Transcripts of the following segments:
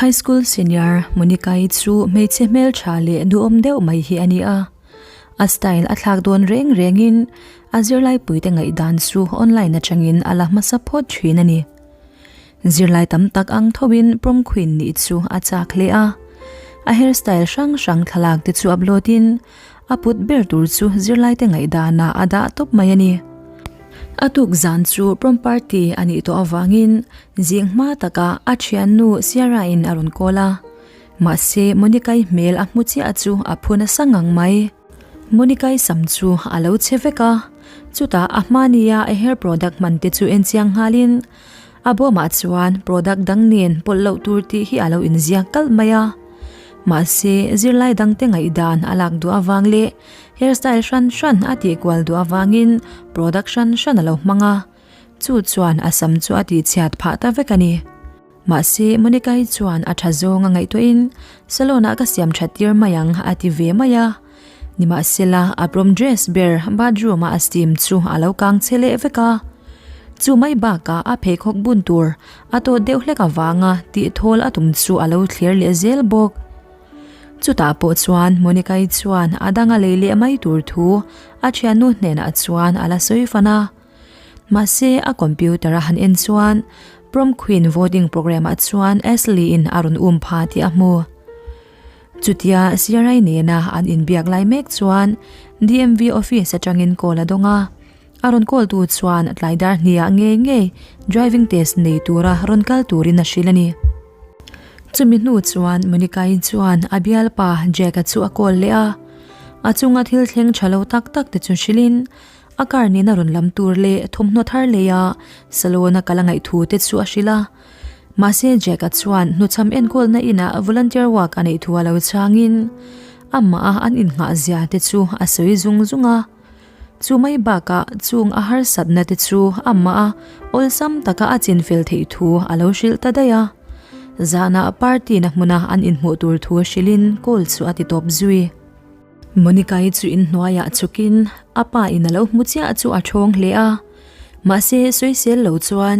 High school senior Monica-i chu hmeichhe hmeltha leh duhawm deuh mai hi a ni a. A style a thlak dawn reng rengin a zirlaipuite ngaihdan chu online atangin a la hmasa phawt thin a ni. Zirlai tam tak ang thoin prom queen nih chu a chak hle a. A hairstyle hrang hrang thlalak te chu upload in a put ber tur chu zirlaite ngaihdanah a dah tawp mai a ni. A tuk zan chu prom party a nih tawh avangin zing hma takah a thiannu Sierra in a rawn call a. Mahse Monica-i hmel a hmu chiah chu a phu nasa ngang mai. Monica-i sam chu a lo che vek a, chutah a hmania a hair product hman te chu en chiang nghalin a bawmah chuan product dang nen pawlh loh tur tih hi a lo inziak kalh mai a. Mahse, zirlai dangte ngaihdan a lak duh avang leh hairstyle hran hran a tihkual duh avangin product hran hran a lo hmang a, chu chuan a sam chu a tihchhiat phah ta vek a ni. Mahse, Monica-i chuan a tha zawng a ngaihtuahin salon-ah ka siam that tir mai ang a ti ve mai a. Nimahsela, a prom dress ber bathroom-a a steam chu a lo kang che leh vek a. Chu mai bakah a pheikhawk bun tur a tawt deuh hlek avanga tih thawl a tum chu a lo thlir leh zel bawk. Chutah pawh chuan Monica-i chuan a dang a lei leh mai tur thu a thiannu hnenah chuan a la sawi fan a. Mahse, a computer a han en chuan Prom Queen voting program ah chuan Ashley in a rawn um pha tih a hmu. Chutia Sierra-i nena an inbiak lai mek chuan DMV office atangin call a dawng a. A rawn call tu chuan tlai dar hniah ngei ngei driving test nei tura rawn kal turin a hrilh a ni. Chumi hnu chuan Monica-i chuan a bialpa Jack-a chu a call leh a. A chunga thil thleng tha lo tak tak te chu hrilhin A car nena rawn lam tur leh thawmhnaw thar leia salon a kal a ngaih thu te chu a hrilh a. Mahse Jack-a chuan hnuchham enkawlna inah volunteer work a neih thu a lo chhangin amah a an innghah zia te chu a sawi zung zung a. Chu mai bakah chung a harsatna te chu amah a awlsam taka a chinfel theih thu a lo hrilh ta daih a. Zanah party na hmuna an inhmuh tur thu hrilhin call chu a ti tawp zui. Monica-i chu inhnuaiah chhukin a pa in a lo hmu chiah chu a thawng hle a, mahse sawisel lo chuan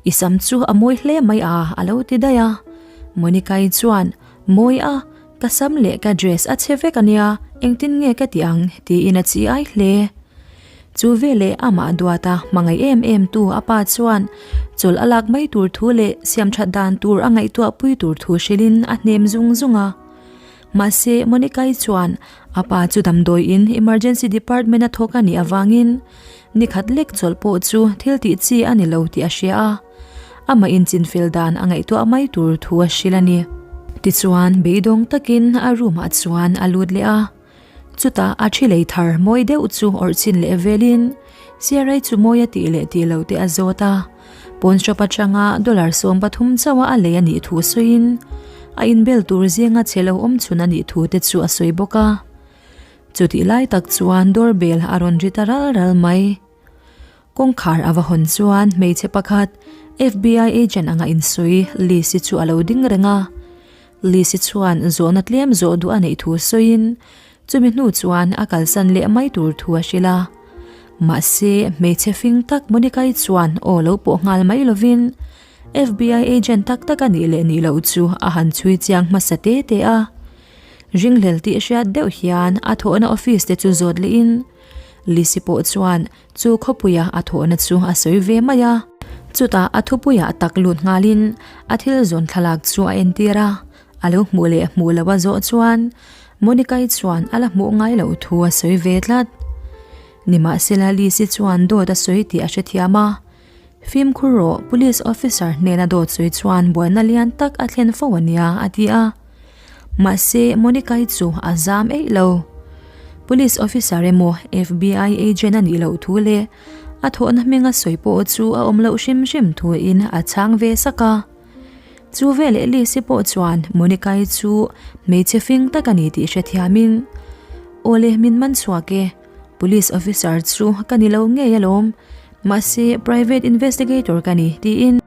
I sam chu a mawi hle mai a a lo ti daih a. Monica-i chuan Mawi a, ka sam leh ka dress a chhe vek ania, engtin nge ka tih ang? tiin a chi ai hle. Chu veleh amah duata hmangaih em em tu a pa chuan chawlh a lak mai tur thu leh siamthat dan tur a ngaihtuah pui tur thu hrilhin a hnem zung zung a. Mahse, Monica-i chuan a pa chu damdawiin emergency department a thawk a nih avangin nikhat lek chawlh pawh chu thil tih chi a ni lo tih a hria a, amah inchinfel dan a ngaihtuah mai tur thu a hrilh a ni. Tichuan, beidawng takin a room ah chuan a lut leh a, chutah a thi lei thar mawi deuh chu awrh chin leh velin Sierra-i chu mawi a tih leh tih loh te a zawt a. Pawn shop atanga dollar 13 chauha a lei a nih thu sawiin a inbel tur zinga che lo awm chhun a nih thu te chu a sawi bawk a. Chutih lai tak chuan doorbell a rawn ri ta ral ral mai. Kawngkhar a va hawn chuan hmeichhe pakhat FBI agent anga insawi Liz-i chu a lo ding reng a. Liz-i chuan zawhna tlem zawh duh a neih thu sawiin Chumi hnu chuan a kalsan leh mai tur thu a hrilh a. Mahse, hmeichhe fing tak Monica-i chuan aw lo pawh nghal mai lovin FBI agent tak tak a nih leh nih loh chu a han chhui chiang hmasa te te a. Ringhlel tih hriat deuh hian a thawhna office te chu zawt lehin Lisi pawh chuan chu khawpuia a thawhna chu a sawi ve mai a. Chutah a thupuiah tak lut nghalin a thil zawn thlalak chu a entir a. A lo hmuh leh hmuh loh a zawh chuan Monica-i chuan a la hmuh ngai loh thu a sawi ve tlat. Nimahsela Lizzy chuan dawt a sawi tih a hrethiam a, Fimkhur rawh, police officer hnena dawt sawi chuan buaina lian tak a thlen fo a nia a ti a. Mahse Monica-i chu a zam eih lo. Police officer emaw FBI agent a nih loh thu leh a thawhna hminga sawi pawh chu a awm loh hrim hrim thuin a chhang ve sak a. Chu veleh Lizzy pawh chuan Monica-i chu hmeichhe fing tak a ni tih hrethiamin, Awle min man chhuak e, police officer chu ka ni lo ngei alawm, mahse private investigator ka ni tiin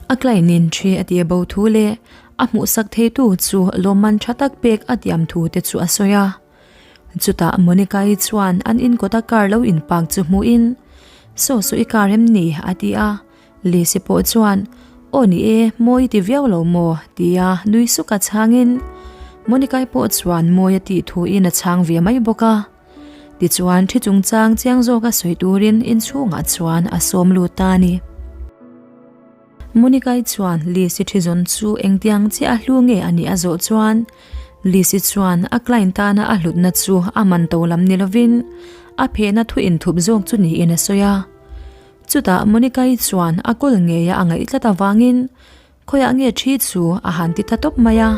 a client in thi a tih bo thu leh a hmuhsak theitu chu lawmman tha tak pek a tiam thu te chu a sawi a. Chutah Monica-i chuan an inkawta car lo inpark chu hmuhin, Saw saw i car em ni? a ti a. Lisi pawh chuan, Aw ni e, mawi i ti viau lo maw? tia nui suka chhangin Monica-i pawh chuan mawi a tih thuin a chhang ve mai bawk a. Tichuan thi chungchang chiang zawka sawi turin inchhungah chuan a sawm lut ta a ni. Monica-i chuan Liz-i thi zawn chu engtiang chiah a hlu nge a nih a zawh chuan Liz-i chuan a client tana a hlutna chu a man to lam ni lovin a phehna thu inthup zawk chu niin a sawi a. Chutah Monica-i chuan a kawl ngeia a ngaih tlat avangin Khawiah nge thi chu a han ti ta tawp mai a.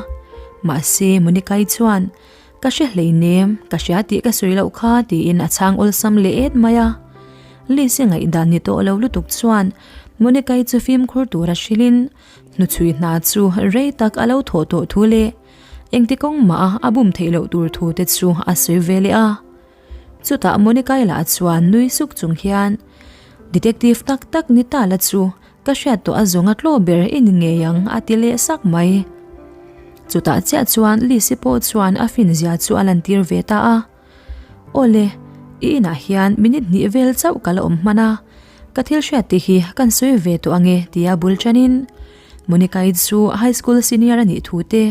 Mahse Monica-i chuan Ka hre hleinem, ka hria tih ka sawi loh kha tiin a chhang awlsam leh et mai a. Liz-i ngaihdan ni tawh lo lutuk chuan Monica-i chu fimkhur tura hrilhin hnuchhui hna chu rei tak a lo thawh tawh thu leh engti kawng mah a bum theih loh tur thu te chu a sawi ve leh a. Chutah Monica-i lah chuan nui suk chung hian Detective tak tak ni ta la chu Ka hriat tawh a zawng a tlaw ber i ni ngei ang a ti leh sak mai. Chutah chiah chuan Lisi pawh chuan a fin zia chu a lantir ve ta a. Awle, i inah hian minute hnih vel chauh ka la awm hman a, ka thil hriat te hi kan sawi ve tawh ange tia bul tanin Monica-i chu high school senior a nih thu te,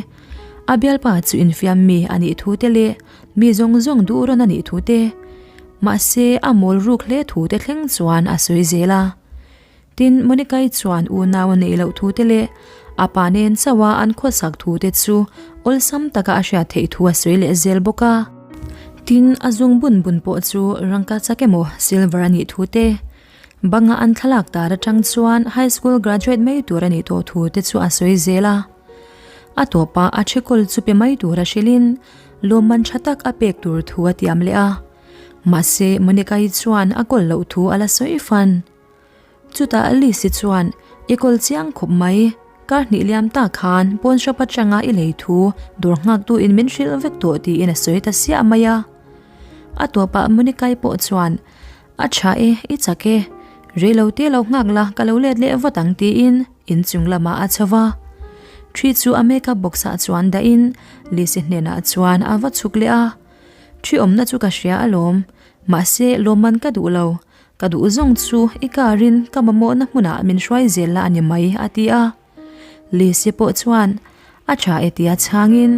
a bialpa chu infiam mi a nih thu te leh mi zawng zawng duh rawn a nih thu te, mahse a mawl ruk hle thu te thleng chuan a sawi zel a. Tin, Monica-i chuan unau a neih loh thu te leh a pa nen chauha an khawsak thu te chu awlsam taka a hriat theih thu a sawi leh zel bawk a. Tin, a zung bun bun pawh chu rangka chak emaw silver a nih thu te, banga an thlalak tar atang chuan high school graduate mai tur a nih tawh thu te chu a sawi zel a. A tawpah a thikawl chu pe mai tura hrilhin lawmman tha tak a pek tur thu a tiam leh a. Mahse, Monica-i chuan a kawl loh thu a la sawi fan. Chutah Alice-i chuan, I kawl chiang khawp mai, kar hnih liam ta khan pawn shop atanga i lei thu dawr nghaktu in min hrilh vek tawh tiin a sawi ta siah mai a. A tawpah Monica-i pawh chuan, A tha e, i chak e, reilo te lo nghak la ka lo let leh vat ang tiin inchung lamah a chho va. Thi chu a makeup box ah chuan dahin Liz-i hnenah chuan a va chhuk leh a. Thi awmna chu ka hria alawm, mahse lawmman ka duh lo, Ka duh zawng chu i car in ka mamawhna hmunah min hruai zel la a ni mai, a ti a. Lisi pawh chuan a tha e tia chhangin,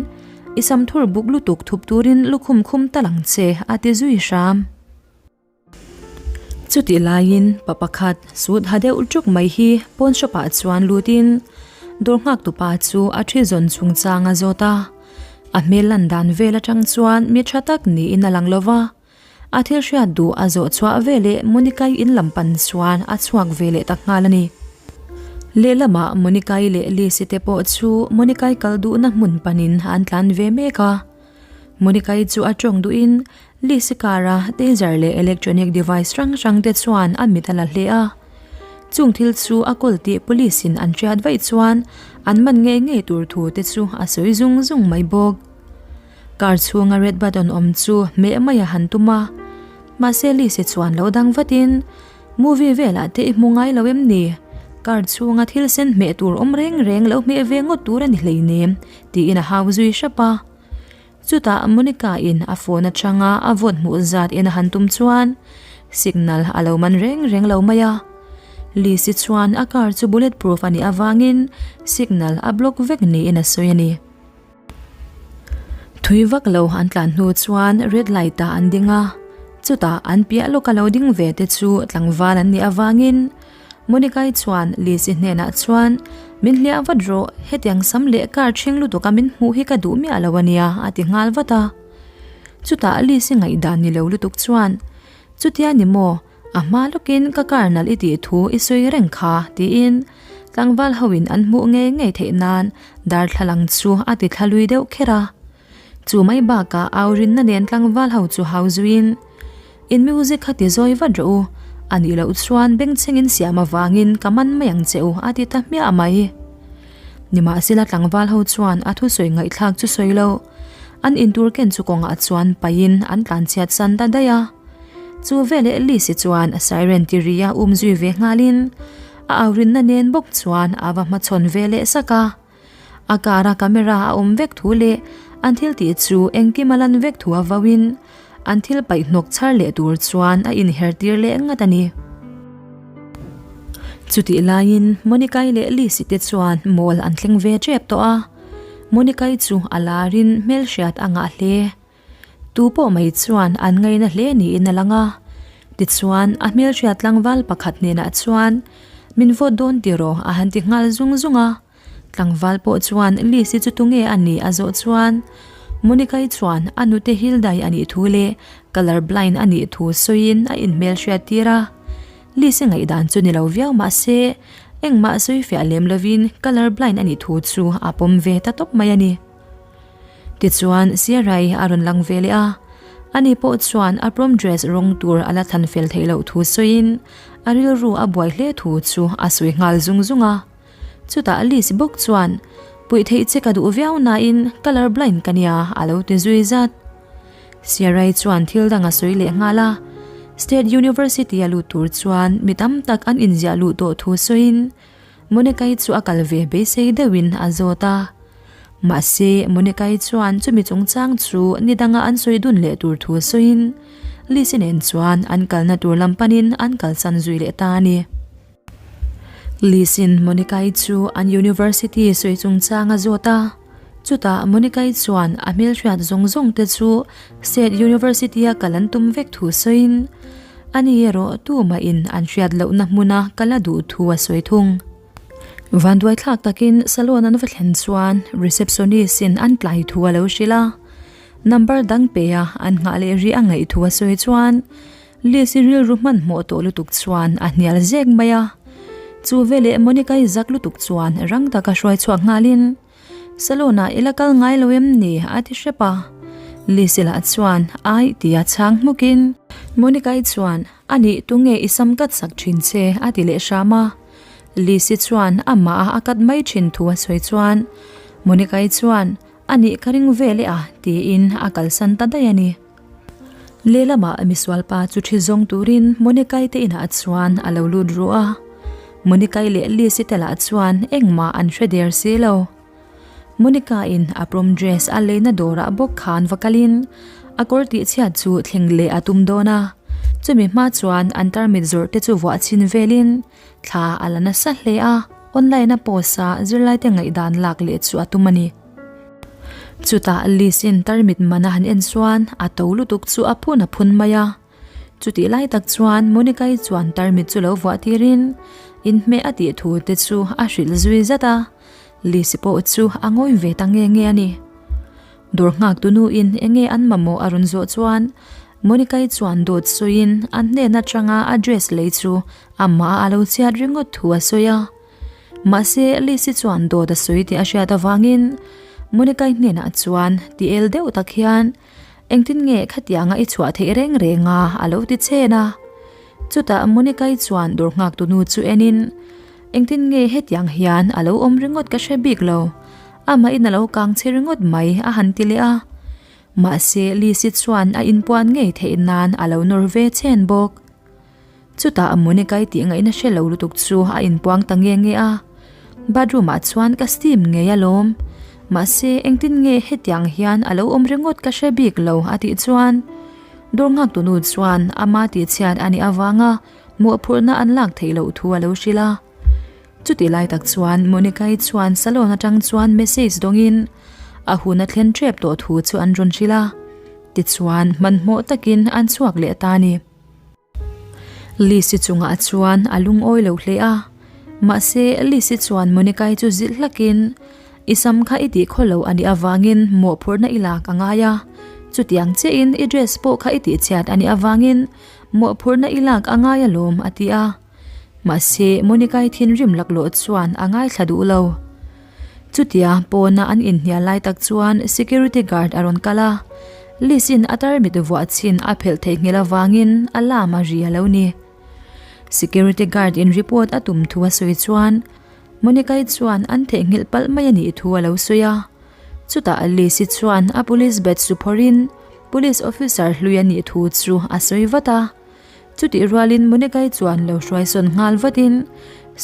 I sam thur buk lutuk thup turin lukhum khum tal ang che, a ti zui hram. Chutih laiin pa pakhat sut ha deuh ṭuk mai hi pawn shop ah chuan lutin dawr nghak tupa chu a thi zawn chungchang a zawt a. A hmel lan dan vel atang chuan mi tha tak niin a lang lova. A thil hriat duh a zawh chhuah veleh Monica-i in lam pan chuan a chhuak ve leh tak nghal a ni. Lehlamah Monica-i leh Liz-i te pawh chu Monica-i kal duhna hmun panin an tlan ve mek a. Monica-i chu a tawng duhin Liz-i car-a taser leh electronic device hrang hrang te chuan a mit a la hle a. Chung thil chu a kawl tih police-in an hriat vaih chuan an man ngei ngei tur thu te chu a sawi zung zung mai bawk. Car chhunga red button awm chu hmeh mai a han tum a, mahse Lise chuan lo dang vatin, Movie velah te i hmu ngai lo em ni? Car chhunga thil sen hmeh tur awm reng reng lo hmeh ve ngawt tur a ni hleinem, tiin a hau zui hrap a. Chutah Monica in a phone atanga a vote hmuh zat en a han tum chuan signal a lo man reng reng lo mai a. Lise chuan a car chu bullet proof a nih avangin signal a block vek niin a sawi a ni. Thui vak lo an tlan hnu chuan red light ah an ding a, chutah an piah lawka lo ding ve te chu tlangval an nih avangin Monica-i chuan Liz-i hnenah chuan min hliah vat rawh, hetiang sam leh car ṭhing lutuk a min hmuh hi ka duh miah lo ania a ti nghal vat a. Chutah Liz-i ngaihdan ni lo lutuk chuan chutia ni maw? A hma lawkin ka car nalh i tih thu i sawi reng kha, tiin tlangval hoin an hmuh ngei ngei theih nan darthlalang chu a ti thla lui deuh kher a. Chu mai bakah au rinna nen tlangval ho chu hau zuiin, In music kha ti zawi vat rawh u, a nih loh chuan bengchhengin siam avangin ka man mai ang che u, a ti ta hmiah mai. Nimahsela tlangval ho chuan a thusawi ngaihthlak chu sawi lo, an intur ken chu kawngah chuan paihin an tlanchhiat san ta daih a. Chu veleh Lisi chuan siren ti ri a um zui ve nghalin a aurinna nen bawk chuan a va hmachhawn ve leh sak a. A car a camera a awm vek thu leh an thil tih chu engkim a lan vek thu a vauin an thil paih hnawk chhar leh tur chuan a inher tir leh ngat a ni. Chutih laiin Monica-i leh Liz-i te chuan mall an thleng ve tep tawh a, Monica-i chu a larin hmelhriat a ngah hle. Tu pawh mai chuan an ngaina hle niin a lang a, tichuan a hmelhriat tlangval pakhat hnenah chuan min vote dawn tiraw a han ti nghal zung zung a. Tlangval pawh chuan Liz-i chu tunge a nih a zawh chuan Monica-i chuan a nute Hildai a nih thu leh colour blind a nih thu sawiin a inhmelhriat tir a. Liz-i ngaihdan chu ni lo viau mah se engmah sawi fiah lem lovin colour blind a nih thu chu a pawm ve ta tawp mai a ni. Tichuan Sierra-i a rawn lang ve leh a, ani pawh chuan a prom dress rawng tur a la thlan fel theih loh thu sawiin a rilru a buai hle thu chu a sawi nghal zung zung a. Chutah Liz bawk chuan, Puih theih che ka duh viau nain colour blind ka nia a lo ti zui zat. Sierra-i chuan thil dang a sawi leh nghal a, State University a lut tur chuan mi tam tak an inziah luh tawh thu sawiin Monica-i chu a kal ve beisei deuhin a zawt a. Mahse, Monica-i chuan chumi chungchang chu ni danga an sawi dun leh tur thu sawiin Liz-i nen chuan an kalna tur lam panin an kalsan zui leh ta a ni. Liz-in Monica-i chu an university sawi chungchang a zawt a, chutah Monica-i chuan a hmelhriat zawng zawng te chu State University-a kal an tum vek thu sawiin ani erawh tumahin an hriat lohna hmuna kal a duh thu a sawi thung. Vanduai thlak takin salon an va thlen chuan receptionist-in an tlai thu a lo hrilh a, number dang pe a an nghah leh rih a ngaih thu a sawi chuan Liz-i rilru hmanhmawh tawh lutuk chuan a hnial zek mai a. Chu veleh Monica-i zak lutuk chuan rang taka hruai chhuak nghalin, Salon-ah i la kal ngai lo em ni? a ti hrep a. Liz-i lah chuan Aih tia chhang hmukin. Monica-i chuan Anih tunge i sam kat sak thin che? a ti leh hram a. Liz-i chuan amah a kat mai thin thu a sawi chuan Monica-i chuan Anih ka ring vel e a tiin a kalsan ta daih a ni. Lehlamah misualpa chu thi zawng turin Monicai te inah chuan a lo lut ruh a. Monicai leh Liz-i te lah chuan engmah an hre der si lo. Monica-in a prom dress a leina dawrah bawk khan va kalin a kawr tihchhiat chu thleng leh a tum dawn a. Chumi hma chuan an tarmit zawrh te chu vuah chhin velin thla a la nasa hle a, online a post a zirlaite ngaihdan lak leh chu a tum a ni. Chutah Liz-in tarmit man a han en chuan a to lutuk chu a phun a phun mai a. Chutih lai tak chuan Monica-i chuan tarmit chu lo vuah tirin inhmeh a tih thu te chu a hrilh zui zat a, Liz-i pawh chu a ngawi ve ta nge nge a ni. Dawr nghak tu nuin enge an mamawh a rawn zawh chuan Monica-i chuan dawt sawiin an hnen atanga a dress lei chu amah a lo chhiat ringawt thu a sawi a. Mahse, Liz-i chuan dawt a sawi tih a hriat avangin Monica-i hnenah chuan ti el deuh tak hian, Engtin nge khatianga i chhuah theih reng reng a? a lo ti chen a. Chutah Monica-i chuan dawr nghak tunu chu enin, Engtin nge hetiang hian a lo awm ringawt ka hre bik lo, amahin a lo kang che ringawt mai a han ti leh a. Mahse, Liz-i chuan a inpuan ngei theih nan a lo nawr ve chen bawk. Chutah Monica-i tih ngaihna hre lo lutuk chu a inpuang ta nge nge a, Bathroom ah chuan ka steam ngei alawm, mahse engtin nge hetiang hian a lo awm ringawt ka hre bik lo a tih chuan dawr nghak tunu chuan ama tihchhiat a nih avanga mawhphurhna an lak theih loh thu a lo hrilh a. Chutih lai tak chuan Monica-i chuan salon atang chuan message dawngin a hun a thlen tep tawh thu chu an rawn hrilh a, tichuan hmanhmawh takin an chhuak leh ta a ni. Liz-i chungah chuan a lungawi lo hle a, mahse Liz-i chuan Monica-i chu zilh hlakin, I sam kha i tih khaw lo a nih avangin mawhphurhna i lak a ngai a, chutiang chiahin i dress pawh kha i tihchhiat a nih avangin mawhphurhna i lak a ngai alawm a ti a. Mahse Monica-i thinrim laklawh chuan a ngaithla duh lo. Chutia pawna an inhnial lai tak chuan security guard a rawn kal a, Liz-in a tarmit vuah chin a phelh theihnghilh avangin alarm a ri a lo ni. Security guard in report a tum thu a sawi chuan Monica-i chuan an theihnghilh palh mai a nih thu a lo sawi a. Chutah Liz-i chuan a police badge chu phawrhin police officer hlui a nih thu chu a sawi vat a. Chutih rualin Monica-i chuan lo hruaisawn nghal vatin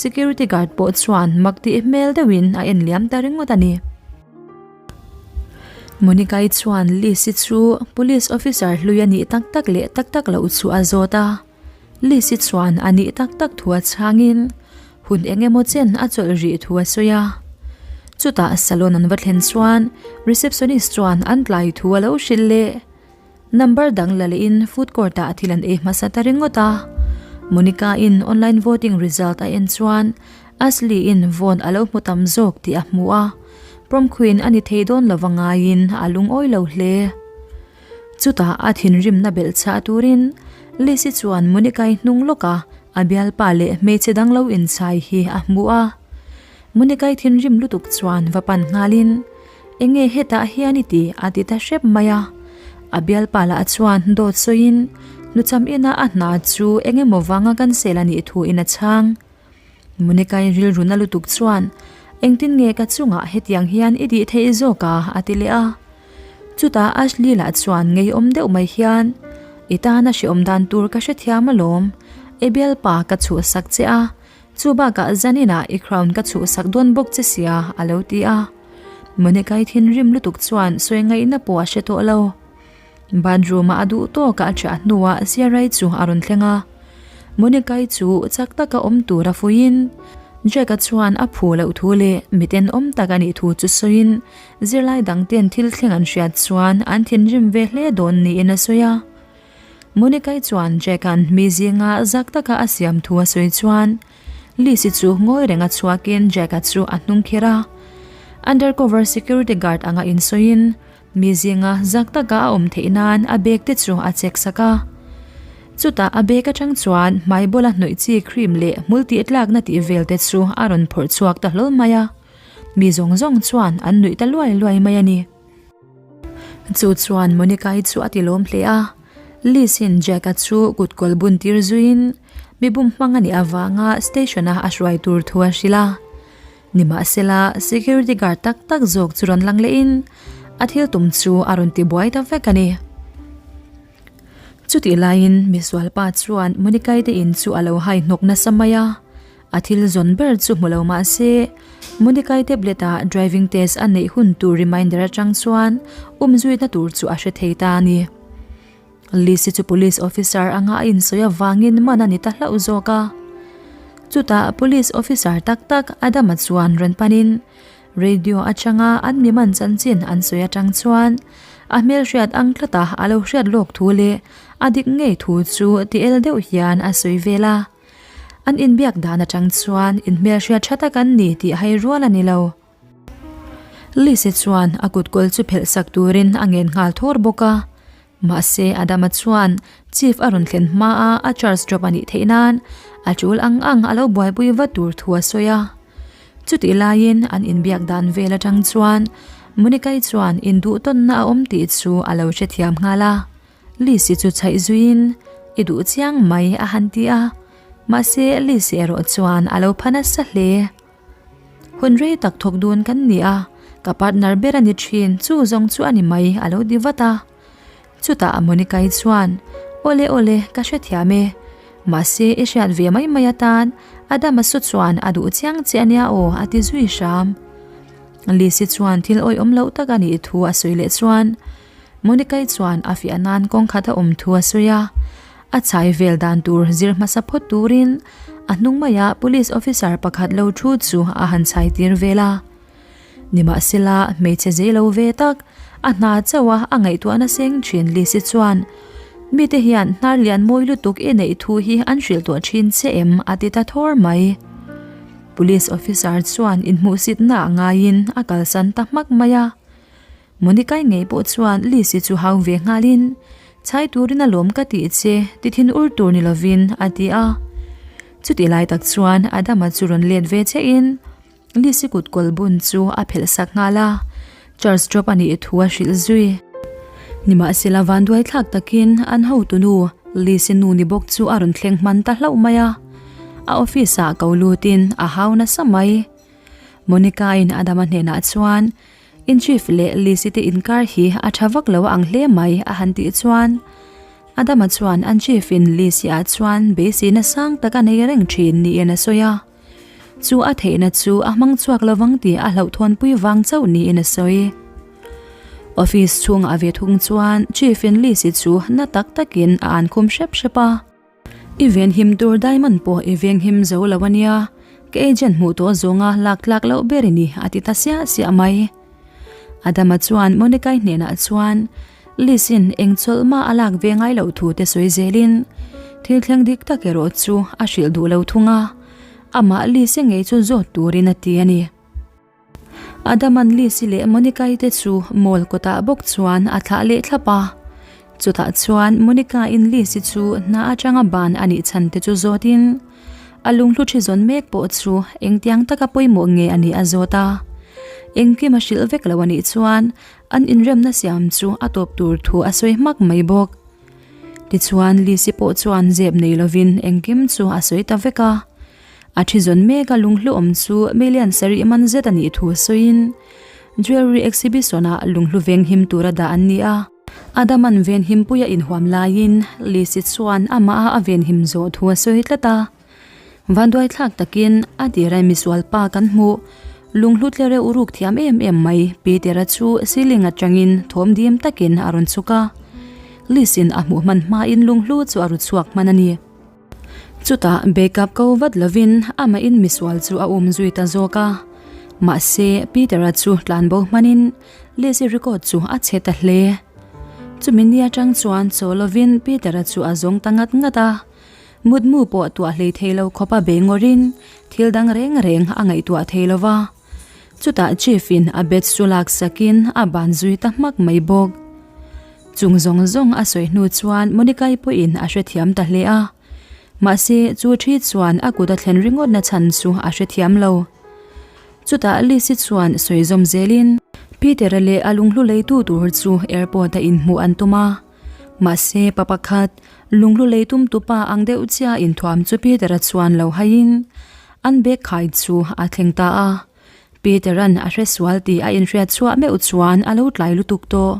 security guard pawh chuan mak tih hmel deuhin a en liam ta ringawt a ni. Monica-i chuan Liz-i chu police officer hlui a nih tak tak leh tak tak loh chu a zawt a. Liz-i chuan a nih tak tak thu a chhangin. Hun eng emaw chen a chawlh rih thu a sawi a. Chutah salon an va thlen chuan receptionist chuan an tlai thu a lo hrilh leh. Number dang la lehin food court ah thil an ei hmasa ta ringawt a. Monica in online voting result a en chuan Ashley in vawn a lo hmu tam zawk tih a hmu a. Prom queen a ni thei dawn lova ngaiin a lungawi lo hle. Chutah a thinrimna belh chhah turin Lizzy chuan Monica-i hnung lawka a bialpa leh hmeichhe dang lo inchai hi a hmu a. Monica-i thinrim lutuk chuan va pan nghalin, Enge hetah hian i ti? a ti ta hrep mai a. A bialpa lah chuan dawt sawiin hnucham ina a hna chu eng emaw vanga cancel a nih thuin a chhang. Monica-i rilru na lutuk chuan, Engtin nge ka chungah hetiang hian i tih theih zawk a? a ti leh a. Chutah Ashley lah chuan ngeiawm deuh mai hian, I tana hreawm dan tur ka hrethiam alawm. I bialpa ka chhuhsak che a, chu bakah zaninah i crown ka chhuhsak dawn bawk che sia, a lo ti a. Monica-i thinrim lutuk chuan sawi ngaihna pawh a hre tawh lo. Bathroom-ah a duh tawkah a ṭhiah hnuah Sierra-i chu a rawn thleng a. Monica-i chu chak taka awm tur a fuiin Jack-a chuan a phu loh thu leh mi tenawm tak a nih thu chu sawiin zirlai dangten thil thleng an hriat chuan an thinrim ve hle dawn niin a sawi a. Monica-i chuan Jack-a'n mi zinga zak taka a siam thu a sawi chuan Liz-i chu ngawi renga chhuakin Jack-a chu a hnung khir a. Undercover security guard anga insawiin Mi zinga zak taka a awm theih nan a bag te chu a check sak a. Chutah a bag atang chuan hmai bawla hnawih chi cream leh hmul tih tlakna tih vel te chu a rawn phawrh chhuak ta hlawl mai a. Mi zawng zawng chuan an nuih ta luai luai mai a ni. Chu chuan Monica-i chu a ti lawm hle a. Liz-in Jack-a chu kut kawl bun tir zuiin mi bum hmang a nih avanga station-a a hruai tur thu a hrilh a. Nimahsela, security guard tak tak zawk chu rawn lang lehin a thil tum chu a rawn ti buai ta vek a ni. Chutih laiin misualpa chuan Monica-i te in chu a lo hai hnawk nasa mai a, a thil zawn ber chu hmu lo mah se, Monica-i tablet-a driving test a neih hun tur reminder atang chuan umzuina tur chu a hre thei ta a ni. Lizzy chu police officer anga a insawi avangin man a ni ta hlauh zawk a. Chutah police officer tak tak Adama chuan rawn panin radio atanga an mi man chanchin an sawi atang chuan a hmelhriat ang tlata a lo hriat lawk thu leh a dik ngei thu chu ti el deuh hian a sawi vel a. An inbiak dan atang chuan inhmelhriat tha tak an ni tih hai rual a ni lo. Lise chuan a kutkawl chu phelh sak turin a ngen nghal thawr bawk a. Mahse Adama chuan Chief a rawn thlen hma a a charge drop a nih theih nan a tul ang ang a lo buaipui vat tur thu a sawi a. Chutih laiin an inbiak dan vel atang chuan Monica-i chuan induhtawnna a awm tih chu a lo hrethiam nghal a. Lise chu chhaih zuiin I duh chiang mai a han ti a. Mahse Lise erawh chuan a lo pha nasa hle. Hun rei tak thawk dun kan ni a, ka partner ber a ni thin, chu zawng chu a ni mai a lo ti vat a. Chutah Monica-i chuan, Awle awle, ka hrethiam e. Mahse i hriat ve mai mai atan Adama su chuan a duh chiang che a nia aw a ti zui hram. Lizzy chuan thil awihawm loh tak a nih thu a sawi leh chuan Monica-i chuan a fiah nan kawng khat a awm thu a sawi a. A chhai vel dan tur zir hmasa phawt turin a hnung maia police officer pakhat lo thu chu a han chhai tir vel a. Nimahsela hmeichhe zei lo ve tak, a hna chauh a a ngaihtuahna seng thin Lisi chuan, Mite hian hnar lian mawi lutuk i neih thu hi an hrilh tawh thin che em? a ti ta thawr mai. Police officer chuan inhmuhsitna ah ngaiin a kalsan ta hmak mai a. Monica-i ngei pawh chuan Lizzy chu hau ve nghalin, Chhai turin a lawm ka tih che, ti thin ur tur ni lovin, a ti a. Chutih lai tak chuan Adama chu rawn let ve chiahin Lizzy kut kawl bun chu a phelh sak nghal a, charge drop a nih thu a hrilh zui. Nimahsela vanduai thlak takin an hotunu Lizzy nu ni bawk chu a rawn thleng hman ta hlauh mai a. A office-ah ko lutin a hau nasa mai. Monica-in Adama hnenah chuan, In chief leh Lizzy te inkar hi a tha vak lo a ang hle mai a han tih chuan Adama chuan an chief in Lizzy ah chuan beiseina sang tak a nei reng thin niin a sawi a. Chu a theihna chu a hmang chhuak lovang tih a hlauhthawnpui vang chauh niin a sawi. Office chhungah ve thung chuan chief in Lizzy chu na tak takin a ankhum hrep hrep a. I venhim tur diamond pawh i venghim zo lo a nia. Ka agent hmuh tawh zawnga lak tlak loh ber i ni, a ti ta siah siah mai. Adama chuan Monica-i hnenah chuan Liz-in eng chawlh mah a lak ve ngai loh thu te sawi zelin thil thleng dik tak erawh chu a hrilh duh lo thung a, amah Liz-i ngei chu zawt turin a ti a ni. Adaman Liz-i leh Monica-i te chu mall kawtah bawk chuan a thlah leh thlap a. Chutah chuan Monica-in Liz-i chu hna atanga ban a nih chhan te chu zawtin a lunghlu thi zawn mek pawh chu engtiang taka pawimawh nge a nih a zawt a. Engkim a hrilh vek lo a nih chuan an inremna siam chu a tawp tur thu a sawi hmak mai bawk. Tichuan Liz-i pawh chuan zep nei lovin engkim chu a sawi ta vek a. A thi zawn mek a lunghlu awm chu million sarih man zet a nih thu sawiin jewellery exhibition ah lunghlu venghim tura dah an ni a. Adaman venhim puia inhuam laiin Lisi chuan amah a a venhim zawh thu a sawi tlat a. Vanduai thlak takin a tira misual pa kan hmuh lunghlu tle reuh ruk thiam em em mai Peter-a chu ceiling atangin thawm dim takin a rawn chhuk a. Lisin a hmuh hman hmain lunghlu chu a ru chhuak hman a ni. Chutah backup ko vat lovin amahin misual chu a um zui ta zawk a. Mahse, Peter-a chu tlanbo hmanin Lizzy record chu a chhe ta hle. Chumi ni atang chuan chaw lovin Peter-a chu a zawng ta ngat ngat a. Mutmu pawh tuah hlei thei lo khawpa bei ngawrin thil dang reng reng a ngaihtuah thei lo va. Chutah Chief-in a bet chu lak sakin a ban zui ta hmak mai bawk. Chung zawng zawng a sawi hnu chuan Monica-i pawhin a hrethiam ta hle a. Mahse, chu thi chuan a kut a thlen ringawtna chhan chu a hrethiam lo. Chutah Liz-i chuan sawi zawm zelin Peter-a leh a lunghlu leitu tur chu airport-a inhmuh an tum a. Mahse, pa pakhat, lunghlu lei tumtu pa ang deuh chiah inthuam chu Peter-a chuan lo haiin an bag khai chu a thleng ta a. Peter-a'n a hre sual tih a inhriat chhuah meuh chuan a lo tlai lutuk tawh.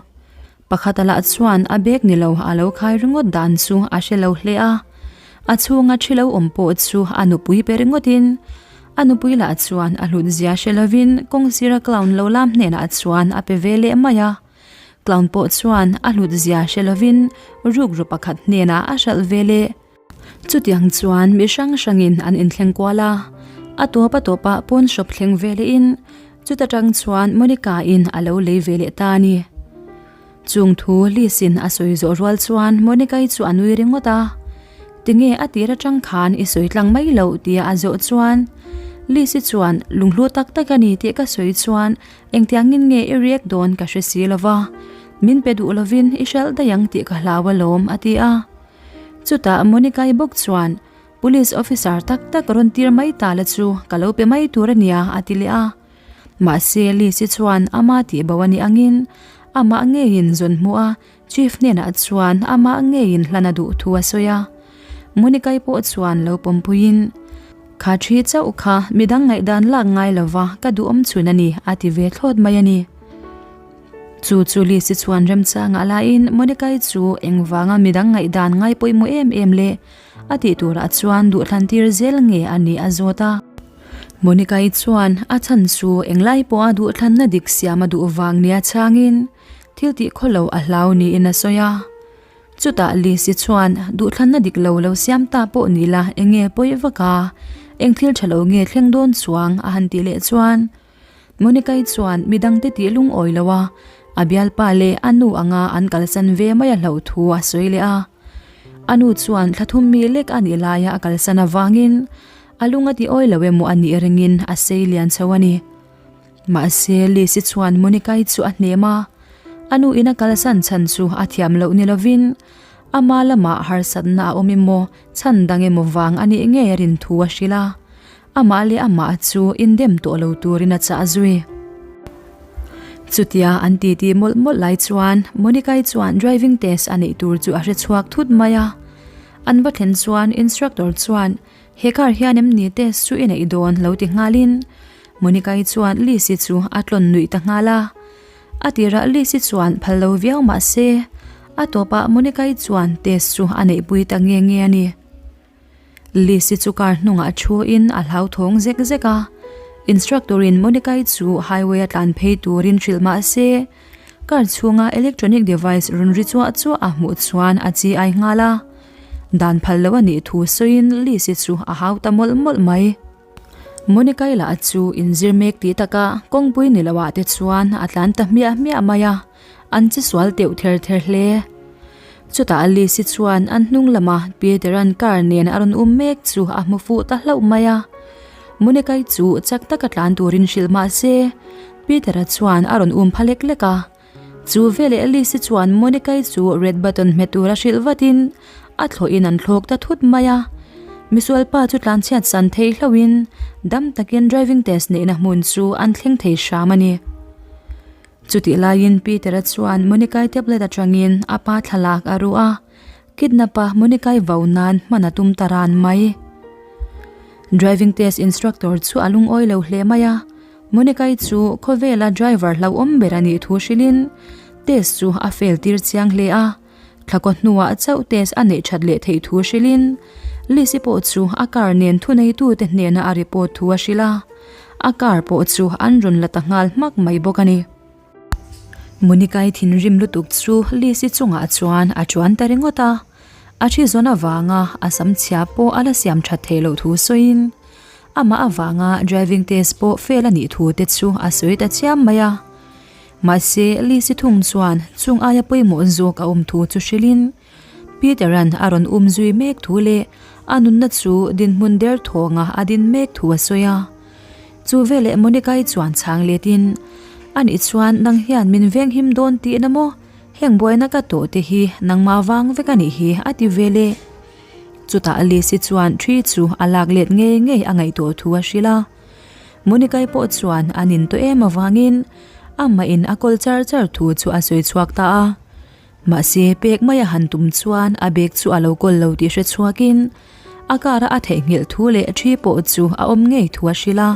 Pakhata lah chuan a bag ni lo a lo khai ringawt dan chu a hre lo hle a. A chhunga thi lo awm pawh chu a nupui pe ringawtin a nupui lah chuan a hlut zia hre lovin kawng sira clown lo lam hnenah chuan a pe ve leh mai a. Clown pawh chuan a hlut zia hre lovin rukru pakhat hnenah a hralh ve leh. Chutiang chuan mi hrang hrangin an inthleng kual a, a tawp a tawpah pawn shop thleng ve lehin chuta tang chuan Monica-in a lo lei ve leh ta a ni. Chung thu Liz-in a sawi zawh rual chuan Monica-i chu a nui ringawt a, Tinge a tir atang khan i sawi tlang mai loh tia a zawh chuan Liz-i chuan lunghlu tak tak a ni tih ka sawi chuan engtiangin nge i react dawn ka hre si lova, min pe duh lovin i hralh daih ang tih ka hlau alawm a ti a. Chutah Monica-i bawk chuan, Police officer tak tak rawn tir mai ta la chu ka lo pe mai tur a nia a ti leh a. Mahse Liz-i chuan ama tih bo a nih angin amah ngeiin zawn hmuh a, Chief hnenah chuan amah ngeiin hlan a duh thu a sawi a. Monica-i pawh chuan lo pawmpuiin, Kha thi chauh kha midang ngaihdan lak ngai lova ka duhawm chhun a ni a ti ve thlawt mai a ni. Chu chu Lizzy chuan remchangah laiin Monica-i chu engvanga midang ngaihdan ngai pawimawh em em le a tih turah chuan duhthlan tir zel nge a nih a zawt a. Monica-i chuan a chhan chu englai pawha duhthlanna dik siam a duh vang nia chhangin thil tih khaw lo a hlau niin a sawi a. Chutah Lizzy chuan duhthlanna dik lo lo siam ta pawh ni la enge pawi vak a, eng thil tha lo nge thleng dawn chuang a han tih leh chuan Monica-i chuan midangte tih lungawi lo a, a bialpa leh a nu anga an kalsan ve mai a hlauh thu a sawi leh a. A nu chuan thla thum mi lek a nih laia a kalsan avangin a lung a ti awi lo emaw a nih ringin a sei lian chho a ni. Mahse, Liz-i chuan Monica-i chu a hnem a, a nu in a kalsan chhan chu a thiam loh ni lovin ama lamah harsatna a awm emaw chhan dang emaw vang a nih ngei a rin thu a hrilh a. Amah leh amah chu indem tawh lo turin a chah zui. Chutia an titi mawlh mawlh lai chuan Monica-i chuan driving test a neih tur chu a hre chhuak thut mai a. An va thlen chuan instructor chuan he car hian em ni test chu i neih dawn lo ti nghalin Monica-i chuan Liz-i chu a tlawn nuih ta nghal a. A tirah Liz-i chuan phal lo viau mah se a tawpah Monica-i chuan test chu a neihpui ta nge nge a ni. Liz-i chu car hnungah thuin a hlauthawng zek zek a, instructor-in Monica-i chu highway a tlan phei turin hrilh mah se, car chhunga electronic device rawn ri chuah chuah a hmuh chuan a chi ai nghal a, dan phal lo a nih thu sawiin Liz-i chu a hau ta mawlh mawlh mai. Monica-i lah chu inzir mek tih takah kawngpui ni loah te chuan a tlan ta hmiah hmiah mai a, an che sual teuh ther ther hle. Chutah Alice-i chuan an hnung lama Peter-a'n car nen a rawn um mek chu a hmu fuh ta hlauh mai a. Monica-i chu chak taka tlan turin hrilh mah se, Peter-a chuan a rawn um pha lek lek a. Chu veleh Alice-i chuan Monica-i chu red button hmet tura hrilh vatin a thlawhin an thlawk ta thut mai a. Misualpa chu tlanchhiat san thei hlauhin dam takin driving test neihna hmun chu an thleng thei hram a ni. Chutih laiin Peter-a chuan Monica-i tablet atangin a pa thlalak a ruh a, kidnap-a Monica-i vau nan hman a tum ta ran mai. Driving test instructor chu a lungawi lo hle mai a, Monica-i chu khawvela driver hlauhawm ber a nih thu hrilhin test chu a fail tir chiang hle a, thlakaw hnuah chauh test a neih that leh theih thu hrilhin Liz-i pawh chu a car nen thuneitute hnena a report thu a hrilh a. A car pawh chu an rawn la ta nghal hmak mai bawk a ni. Monica-i thinrim lutuk chu Liz-i chungah chuan a chuan ta ringawt a, a thi zawn avanga a sam chhia pawh a la siam that theih loh thu sawiin amah avanga driving test pawh fail a nih thu te chu a sawi ta chiam mai a. Mahse, Liz-i thung chuan chung aia pawimawh zawk a awm thu chu hrilhin Peter-a'n a rawn um zui mek thu leh a nunna chu dinhmun der thawnga a din mek thu a sawi a. Chu veleh Monica-i chuan chhang letin, Anih chuan nang hian min venghim dawn tihna maw? Heng buaina ka tawh te hi nangmah vang vek a nih hi a ti veleh. Chutah Alice-i chuan thi chu a lak let ngei ngei a ngaihtuah thu a hrilh a. Monica-i pawh chuan a nin tawh em avangin amahin a kawl char char thu chu a sawi chhuak ta a. Mahse, pek mai a han tum chuan a bag chu a lo kawl lo tih hre chhuakin a car a a theihnghilh thu leh thi pawh chu a awm ngei thu a hrilh a,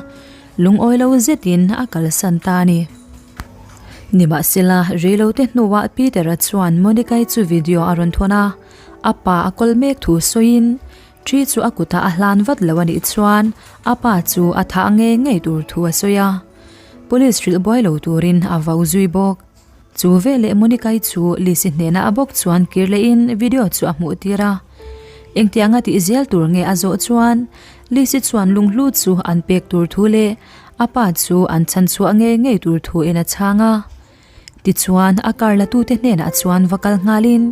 lungawi lo zetin a kalsan ta a ni. Nimahsela, reilote hnuah Peter-a chuan Monica-i chu video a rawn thawn a, a pa a kawl mek thu sawiin thi chu a kutah a hlan vat lo a nih chuan a pa chu a thah ngei ngei tur thu a sawi a, police hrilh buai lo turin a vau zui bawk. Chu veleh Monica-i chu Lizzy hnena a bawk chuan kir lehin video chu a hmuh tir a. Engtianga tih zel tur nge a zawh chuan Lizzy chuan lunghlu chu an pek tur thu leh a pa chu an chhan chhuah ngei ngei tur thu in a chhang a. Tichuan a car la tute hnenah chuan va kal nghalin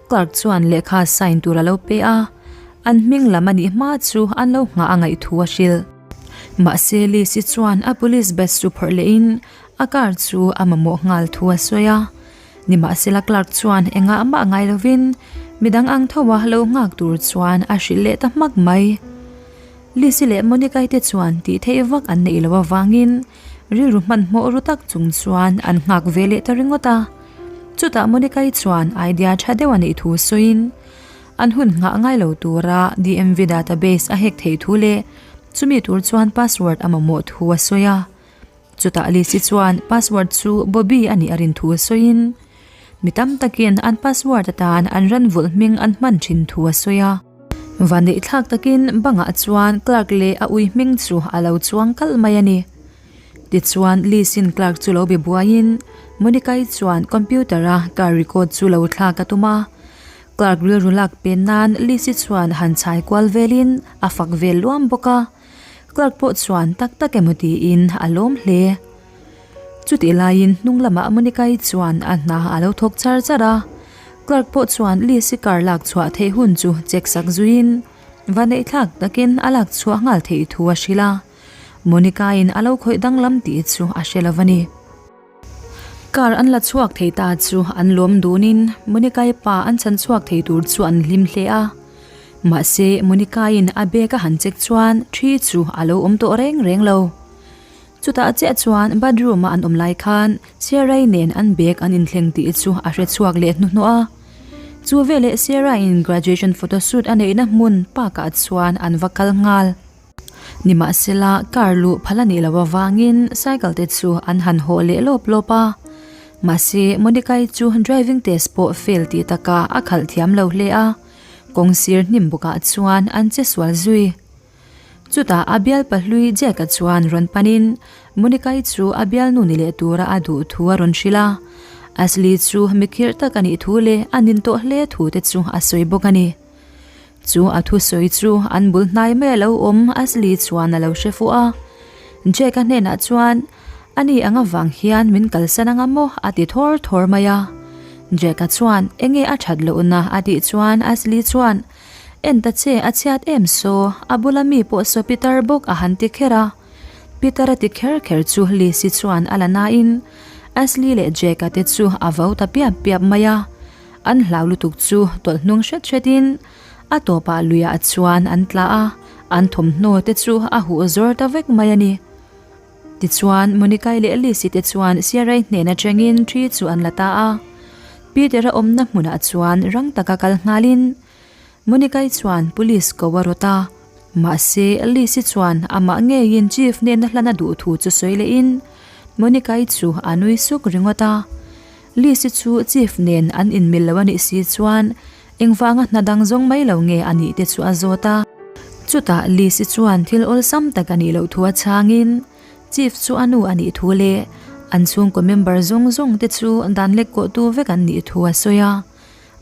clerk chuan lehkha sign tur a lo pe a, an hming lam a nih hma chu an lo nghah a ngaih thu a hrilh. Mahse Lizzy chuan a police badge chu phawrh lehin A car chu a mamawh nghal thu a sawi a, nimahsela clerk chuan engah mah ngai lovin midang ang tho a lo nghak tur chuan a hrilh leh ta hmak mai. Lizzy leh Monica-i te chuan tih theih vak an neih loh avangin rilru hmanhmawh ru tak chung chuan an nghak ve leh ta ringawt a. Chutah Monica-i chuan idea tha deuh a neih thu sawiin an hun nghah ngai lo tura DMV database a hack theih thu leh chumi tur chuan password a mamawh thu a sawi a. Chutah Lizzy chuan password chu Bobby a nih a rin thu sawiin, mi tam takin an password atan an ran vulh hming an hman thin thu a sawi a. Vanneih thlak takin bangah chuan Clark leh a ui hming chu a lo chuang kalh mai a ni. Tichuan Lizzy'n Clark chu lo be buaiin Monica-i chuan computer-a car record chu lo thlak a tum a. Clark rilru lak pen nan Lizzy chuan han chhai kual velin a fak vel luam bawk a. Clark pawh chuan tak tak emaw tiin a lawm hle. Chutih laiin hnung lamah Monica-i chuan a hna a lo thawk char char a. Clark pawh chuan Liz-i car lak chhuah theih hun chu check sak zuiin vaneih thlak takin a lak chhuah nghal theih thu a hrilh a. Monica-in a lo khawih danglam tih chu a hre lo a ni. Car an la chhuak thei ta chu an lawm dunin Monica-i pa an chhan chhuak thei tur chu an hlim hle a. Mahse, Monica-in a bag a han check chuan thi chu a lo awm tawh reng reng lo. Chutah chiah chuan bathroom-a an awm lai khan Sierra-i nen an bag an inthleng tih chu a hre chhuak leh hnuhnawh a. Chu veleh Sierra-in graduation photoshoot a neihna hmun park-ah chuan an va kal nghal. Nimahsela, car luh phal a nih loh avangin cycle te chu an han hawh leh lawp lawp a. Mahse, Monica-i chu driving test pawh fail tih takah a khalh thiam lo hle a, kawng sir hnim bawkah chuan an che sual zui. Chutah a bial pahlui Jack-a chuan rawn panin Monica-i chu a bialnu ni leh tura a duh thu a rawn hrilh a. Ashley chu mikhirh tak a nih thu leh a nin tawh hle thu te chu a sawi bawk a ni. Chu a thusawi chu an bul hnai mai a lo awm Ashley chuan a lo hre fuh a. Jake-a hnenah chuan, Ani ang avang hian min kalsan anga maw? a ti thawr thawr mai a. Jake-a chuan, Enge a that lohna? a tih chuan Ashley chuan, En ta che, a chhiat em saw, a bula mi pawh saw pitar bawk a han ti kher a. Pitar a ti kher kher chu Lizzy chuan a la nain Ashley leh Jake-a te chu a vo ta piap piap mai a. An hlau lutuk chu tawlh hnung hret hretin a tawpah luiah chuan an tla a, an thawmhnaw te chu a huh zawr ta vek mai a ni. Tichuan, Monica-i leh Alice-i te chuan Sierra-i hnen atangin thi chu an la ta a. Peter-a awmna hmunah chuan rang taka kal nghalin Monica-i chuan police ko a rawt a. Mahse, Alice-i chuan amah ngeiin Chief hnena hlan a duh thu chu sawi lehin Monica-i chu a nui suk ringawt a. Liz-i chu Chief nen an inmil lo a nih si chuan engvanga hna dang zawng mai lo nge a nih te chu a zawt a. Chutah Liz-i chuan thil awlsam tak a nih loh thu a chhangin Chief chu a nu a nih thu leh an chhungkaw member zawng zawng te chu dan lek kawhtu vek an nih thu a sawi a.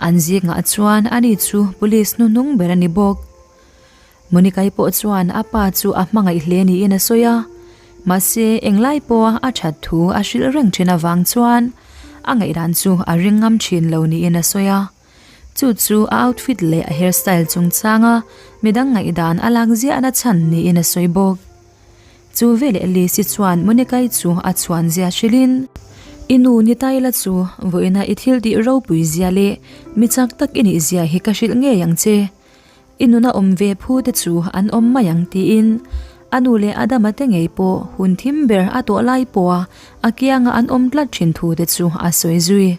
An zingah chuan ani chu police hnuhnung ber a ni bawk. Monica-i pawh chuan a pa chu a hmangaih hle niin a sawi a, mahse englai pawha a that thu a hrilh reng thin avang chuan a ngaihdan chu a ring ngam thin lo niin a sawi a. Chu chu a outfit leh a hairstyle chungchanga midang ngaihdan a lak ziahna chhan niin a sawi bawk. Chu veleh Lisi chuan Monica-i chu a chhuan zia hrilhin, I nu ni Tyla chu vawiina i thil tih ropui zia leh mi chak tak i nih zia hi ka hrilh ngei ang che. I nuna awm ve phu te chu an awm mai ang tiin a nu leh Adama te ngei pawh hun thim ber a tawh lai pawha a kianga an awm tlat thin thu te chu a sawi zui.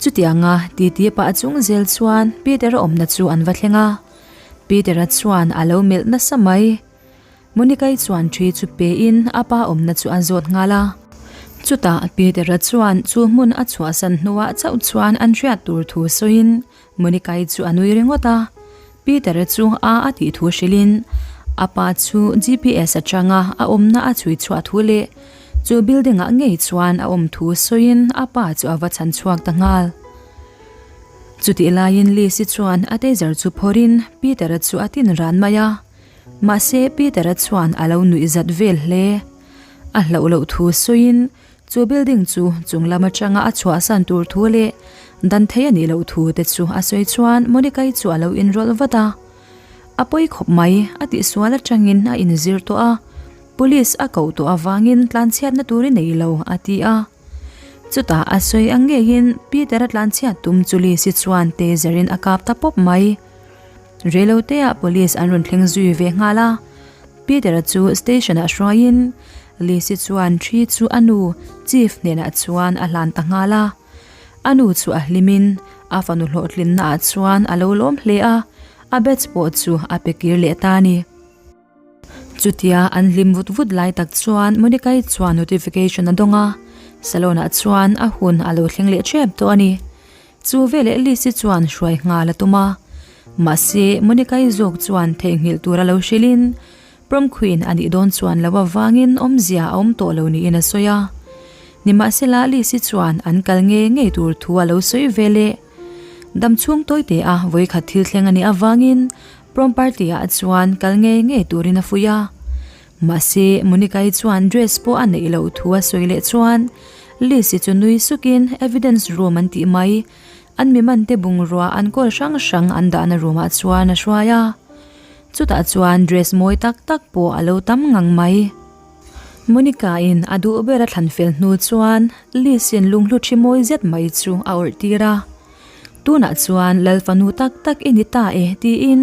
Chutianga titi pah chung zel chuan Peter-a awmna chu an va thleng a, Peter-a chuan a lo melh nasa mai. Monica-i chuan ṭhi chu pein a pa awmna chu a zawt nghal a. Chutah Peter-a chuan chu hmun a chhuahsan hnuah chauh chuan an hriat tur thu sawiin Monica-i chu a nui ringawt a, Peter-a chu a a tih thu hrilhin a pa chu GPS atanga a awmna a chhui chhuah thu leh chu building-ah ngei chuan a awm thu sawiin a pa chu a va chhan chhuak ta nghal. Chutih laiin Liz-i chuan a taser chu phawrhin Peter-a chu a tin ran mai a, mahse Peter-a chuan a lo nuih zat vel hle. A hlauh loh thu sawiin Chu building chu chung lam atanga a chhuahsan tur thu leh dan thei a nih loh thu te chu a sawi chuan Monica-i chu a lo inrawlh vat a. A pawi khawp mai, a tihsual atangin a inzir tawh a, police a koh tawh avangin tlanchhiatna tur i nei lo a ti a. Chutah a sawi ang ngeiin Peter-a tlanchhiat tum chu Lizzy chuan taser-in a kap ta pawp mai. Reiloteah police an rawn thleng zui ve nghal a. Peter-a chu station-ah hruaiin Lizzy chuan thi chu a nu Chief hnenah chuan a hlan ta nghal a. A nu chu a hlimin a fanu hlawhtlinnaah chuan a lo lawm hle a, a badge pawh chu a pe kir leh ta a ni. Chutia an hlim vut vut lai tak chuan Monica-i chuan notification a dawng a, salon-ah chuan a hun a lo thleng leh tep tawh a ni. Chu veleh Lizzy chuan hruai nghal a tum a, mahse Monica-i zawk chuan theihnghilh tur a lo hrilhin prom queen a nih dawn chuan lo avangin awmzia a awm tawh lo niin a sawi a. Nimahsela Lizzy chuan an kal ngei ngei tur thu a lo sawi veleh damchhung tawite a vawikhat thil thleng a nih avangin prom party ah chuan kal ngei ngei turin a fuih a. Mahse, Monica-i chuan dress pawh a neih loh thu a sawi leh chuan Liz-i chu nui sukin evidence room an tih mai, an mi mante bungrua an kawl hrang hrang an dahna room ah chuan a hruai a. Chutah chuan dress mawi tak tak pawh a lo tam ngang mai. Monica-in a duh ber a thlan fel hnu chuan Liz-in lunghlu thi mawi zet mai chu a awrh tir a. Tunah chuan Lal fanu tak tak i ni ta e tiin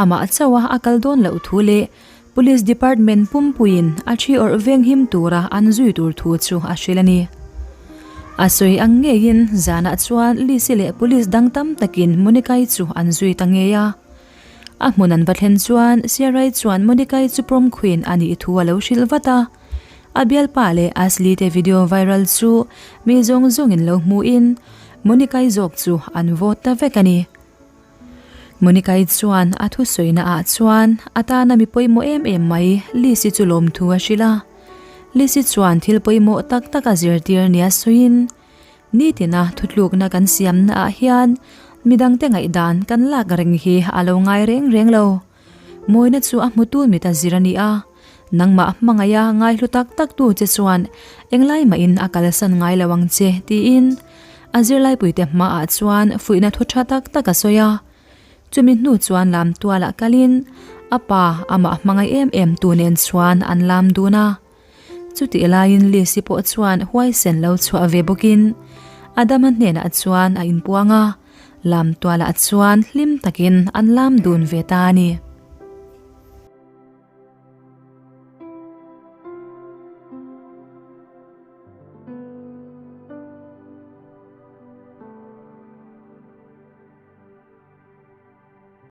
amah chauha a kal dawn loh thu leh Police Department pumpuiin a thi awrh veng him tura an zui tur thu chu a hrilh a ni. A sawi ang ngeiin zanah chuan Lisi leh Police dang tam takin Monica-i chu an zui ta ngei a. A hmun an va thlen chuan Sierra-i chuan Monica-i chu prom queen a nih thu a lo hrilh vat a. A bialpa leh Ashley te video viral chu mi zawng zawngin lo hmuhin Monica-i zawk chu an vote ta vek a ni. Monica-i chuan a thusawina ah chuan a tana mi pawimawh em em mai Lizzy chu lawmthu a hrilh a. Lizzy chuan thil pawimawh tak tak a zirtir nia sawiin, Nitina thutlukna kan siamna ah hian Midangte ngaihdan kan lak reng hi a lo ngai reng reng lo. Mawina chu a hmutu mit a zir a ni a, nangmah hmangaih a ngaihlu tak tak tu che chuan englai mahin a kalsan ngai lo ang che tiin a zirlaipuite hmaah chuan fuihna thu tha tak tak a sawi a. Chumi hnu chuan lam tualah kalin a pa amah hmangaih em em tu nen chuan an lam dun a. Chutih laiin Lisi pawh chuan huaisen lo chhuah ve bawkin Adama hnenah chuan a inpuang a, lam tualah chuan hlim takin an lam dun ve ta a ni.